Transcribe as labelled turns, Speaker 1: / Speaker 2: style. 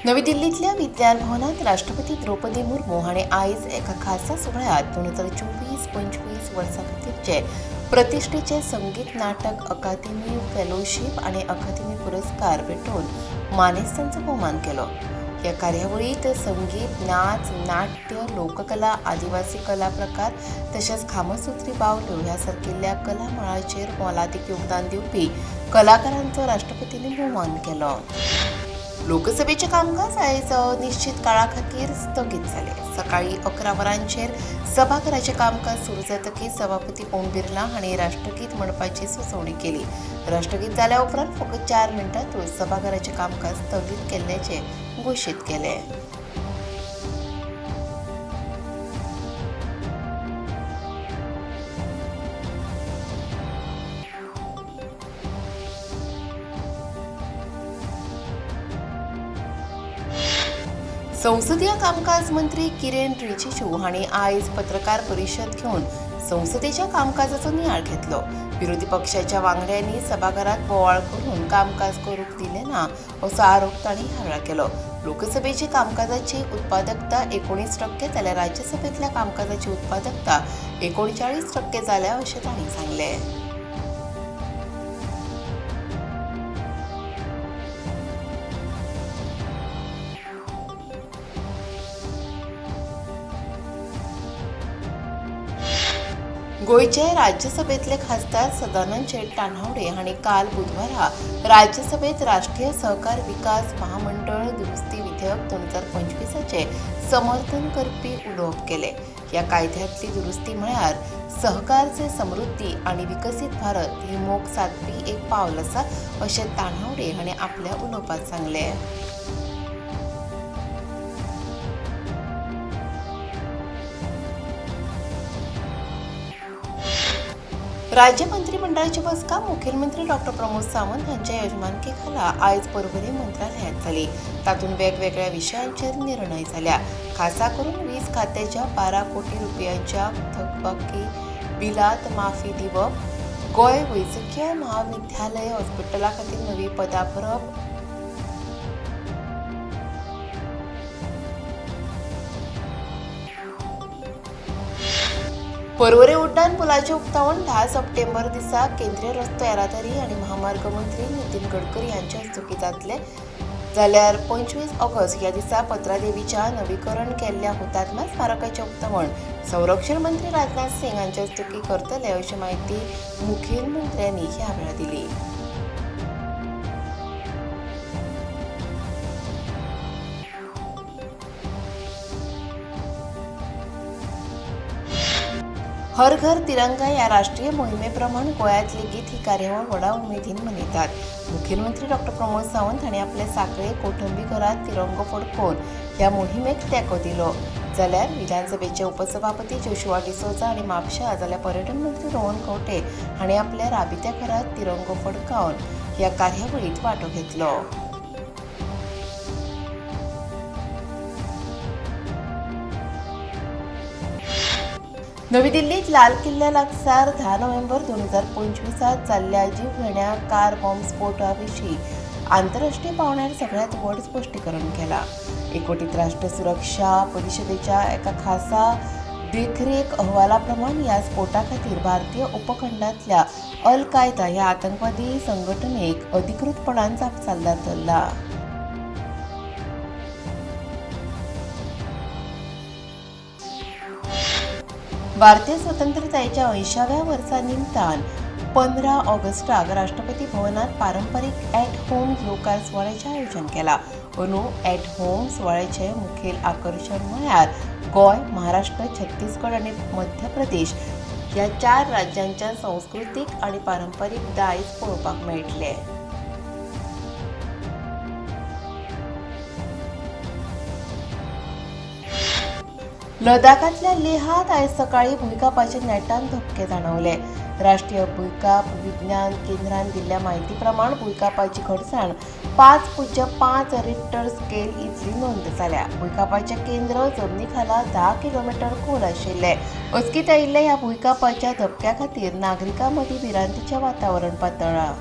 Speaker 1: नवी दिल्लींतल्या विज्ञान भवनात राष्ट्रपती द्रौपदी मुर्मू हांणी आयज एका खासा सुवाळ्यांत 2024-25 वर्सा खातीरचे प्रतिश्ठेचे संगीत नाटक अकादेमी फेलोशीप आनी अकादेमी पुरस्कार भेटोवन मानेस्तांचो भोवमान केलो. ह्या कार्यावळीत संगीत, नाच, नाट्य, लोककला, आदिवासी कला प्रकार तशेंच खामसूत्री बावल्यो ह्या सारकिल्ल्या कला मळाचेर मोलादीक योगदान दिवपी कलाकारांचो राष्ट्रपतींनी भोवमान केलो. लोकसभेचें कामकाज आयज निश्चित काळा खातीर स्थगीत जालें. सकाळीं 11 वरांचेर सभाघराचें कामकाज सुरू जातकीच सभापती ओम बिर्ला हांणी राष्ट्रगीत म्हणपाची सुचोवणी केली. राष्ट्रगीत जाल्या उपरांत फकत 4 मिनटांतूच सभाघराचें कामकाज स्थगीत केल्ल्याचें घोशीत केलें. संसदीय कामकाज मंत्री किरेन रिजिजू हांणी आयज पत्रकार परिशद घेवन संसदेच्या कामकाजाचो नियाळ घेतलो. विरोधी पक्षाच्या वांगड्यांनी सभाघरात बोवाळ करून कामकाज करूंक दिलें ना असो आरोप तांणी ह्या वेळार केलो. लोकसभेची कामकाजाची उत्पादकता 19% जाल्यार राज्यसभेंतल्या कामकाजाची उत्पादकता 39% जाल्या अशें तांणी सांगलें. गोंयचे राज्यसभेतले खासदार सदानंद शेट तानावडे हांणी काल बुधवारा राज्यसभेत राष्ट्रीय सहकार विकास महामंडळ दुरुस्ती विधेयक 2025 समर्थन करपी उलोवप केलें. ह्या कायद्यांतली दुरुस्ती म्हळ्यार सहकारचे समृद्धी आनी विकसीत भारत ही मोख सादपी एक पावल आसा अशें तानावडे हांणी आपल्या उलोवपांत सांगलें. राज्य मंत्रिमंडळाची बसका मुखेलमंत्री डॉ प्रमोद सावंत हांच्या यजमानके खाला आयज पर्वरी मंत्रालयांत जाली. तातूंत वेगवेगळ्या विशयांचेर निर्णय जाल्या. खासा करून वीज खात्याच्या 12 कोटी रुपयांच्या थकबाकी बिलात माफी दिवप, गोंय वैजकीय महाविद्यालय हॉस्पिटला खातीर नवी पदां भरप, पर्वरे उड्डाण पुलाचें उक्तावण 10 सप्टेंबर दिसा केंद्रीय रस्तो येरादारी आनी महामार्ग मंत्री नितीन गडकरी हांच्या हस्तुकीं जातलें. जाल्यार 25 ऑगस्ट ह्या दिसा पत्रादेवीच्या नवीकरण केल्ल्या हुतात्मा स्मारकाचें उक्तावण संरक्षण मंत्री राजनाथ सिंग हांच्या हस्तुकीं करतले अशी म्हायती मुखेलमंत्र्यांनी ह्या वेळार दिली. हर घर तिरंगा ह्या राष्ट्रीय मोहिमेप्रमाण गोंयांत लेगीत ही कार्यावळ व्हडा उमेदीन मनयतात. मुखेलमंत्री डॉ प्रमोद सावंत हांणी आपल्या सांखळे कोठंबी घरांत तिरंगो फडकोवन ह्या मोहिमेक तेंको दिलो. जाल्यार विधानसभेचे उपसभापती जोशुआ डिसोजा आनी म्हापशा जाल्यार पर्यटन मंत्री रोहन खंवटे हांणी आपल्या राबित्या घरांत तिरंगो फडकावन ह्या कार्यावळींत वांटो घेतलो. नवी दिल्लीत लाल किल्ल्या लागसार 10 नोव्हेंबर 2025 जाल्ल्या जीवघेण्या कार बॉम्ब स्फोटा विशीं आंतरराष्ट्रीय पांवड्यार सगळ्यांत व्हड स्पश्टीकरण केलां. एकवटीत राष्ट्र सुरक्षा परिशदेच्या एका खासा देखरेख अहवाला प्रमाण ह्या स्फोटा खातीर भारतीय उपखंडांतल्या अल कायदा ह्या आतंकवादी संघटनेक अधिकृतपणान जापसालदार धरला. भारतीय स्वतंत्रतायेच्या 80व्या वर्सा निमतान 15 ऑगस्टाक राष्ट्रपती भवनात पारंपरीक ॲट होम येवकार सुवाळ्याचें आयोजन केलां. अंदू ॲट होम सुवाळ्याचें मुखेल आकर्शण म्हळ्यार गोंय, महाराष्ट्र, छत्तीसगड आनी मध्य प्रदेश ह्या 4 राज्यांच्या संस्कृतीक आनी पारंपरीक दायज पळोवपाक मेळटलें. लडाखांतल्या लेहात आयज सकाळीं भुंयकांपाचे नेटान धपके जाणवले. राष्ट्रीय भुंयकांप विज्ञान केंद्रान दिल्ल्या म्हायती प्रमाण भुंयकांपाची घटसाण 5.5 रिक्टर स्केल इतली नोंद जाल्या. भुंयकांपाचें केंद्र जमनीखाला 10 किलोमिटर खोल आशिल्लें. अचकीत आयिल्ल्या ह्या भुंयकांपाच्या धपक्या खातीर नागरिकां मदीं भिरांतीचें वातावरण पातळ्ळां.